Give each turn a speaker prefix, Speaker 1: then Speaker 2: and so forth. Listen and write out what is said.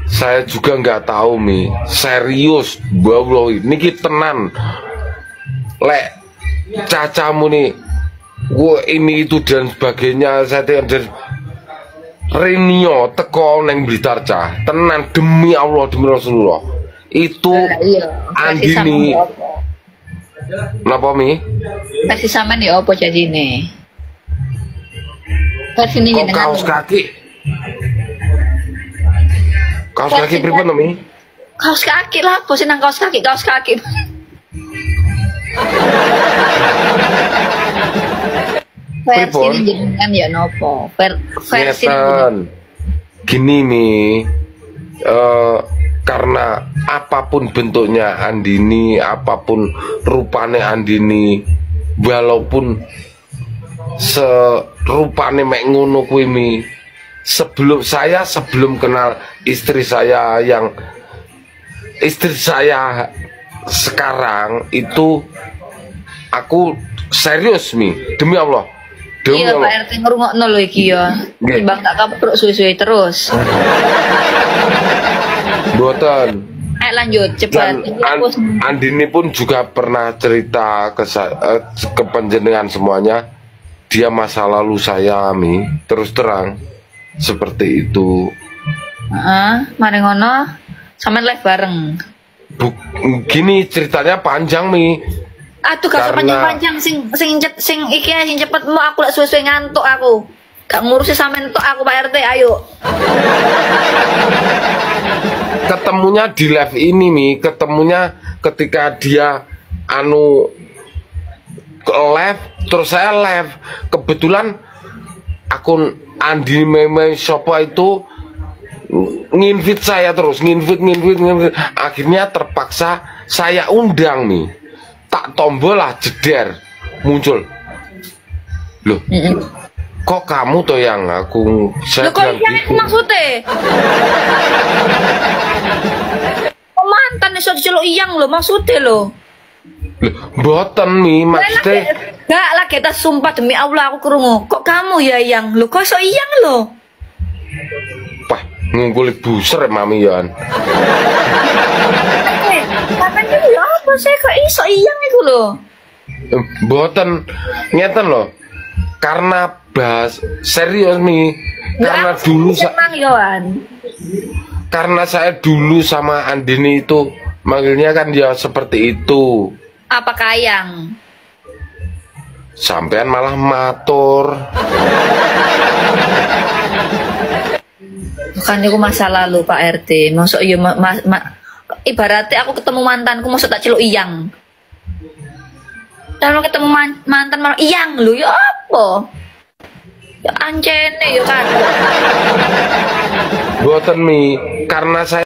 Speaker 1: Saya juga nggak tahu Mi, serius, wallahi niki tenan. Lek cacamu nih, gua ini itu dan sebagainya, saya tidak Renio teko neng Blitar cah, tenan demi Allah demi Rasulullah. Itu
Speaker 2: iya,
Speaker 1: Andini. Napa Mi?
Speaker 2: Versi sampean ya apa jadine? Versi ini
Speaker 1: kok kaos kaki? Kaos kaki pripun to Mi?
Speaker 2: Kaos kaki lah, apa sih nang kaos kaki, kaos kaki. Versi ini jenengan ya nopo? Versi
Speaker 1: gini Mi, karena apapun bentuknya Andini, apapun rupane Andini, walaupun serupane mek ngono kuwi Mi, sebelum kenal istri saya yang istri saya sekarang itu, aku serius Mi, demi Allah. Demi
Speaker 2: iya,
Speaker 1: Allah.
Speaker 2: Pak RT ngrungokno lho iki ya. Timbang tak kapruk suwe-suwe terus.
Speaker 1: Mboten.
Speaker 2: Ayo lanjut cepat.
Speaker 1: Andini pun juga pernah cerita ke panjenengan semuanya, dia masa lalu saya Mi, terus terang seperti itu.
Speaker 2: Heeh, mari ngono sampean live bareng.
Speaker 1: Gini ceritanya panjang Mi.
Speaker 2: Aduh gak panjang-panjang sing iki sing cepet mau aku lek suwe-suwe ngantuk aku. Gak ngurusi sampean tok aku Pak RT, ayo.
Speaker 1: Ketemunya di live ini Mi, ketemunya ketika dia anu live, terus saya live. Kebetulan akun Andi Meme Sopo itu nginvite saya terus, nginvite. Akhirnya terpaksa saya undang nih. Tak tombol lah jeder muncul. Loh, kok kamu toh yang aku saya
Speaker 2: loh, kok
Speaker 1: bilang
Speaker 2: yang
Speaker 1: gitu.
Speaker 2: Maksudnya? Kok mantan iso diceluk iyang lho maksudnya lho.
Speaker 1: Loh, mboten Mi, maksudnya
Speaker 2: gak lah kita sumpah demi Allah aku krungu. Kok kamu ya yang lho kok iso iyang lho?
Speaker 1: Wah, ngungkuli buser mami yan.
Speaker 2: Katanya ya apa sih kok iso iyang iku lho?
Speaker 1: Mboten ngeten lho. Karena bahas serius Mi, karena dulu karena saya dulu sama Andini itu manggilnya kan ya seperti itu.
Speaker 2: Apa kayang?
Speaker 1: Sampean malah matur.
Speaker 2: Bukan itu masa lalu Pak RT. Masuk iya ibaratnya aku ketemu mantanku masuk tak celuk iyang. Kalau ketemu mantan malah iyang lho ya apa? Ya ancene ya kan.
Speaker 1: Mboten Mi, karena saya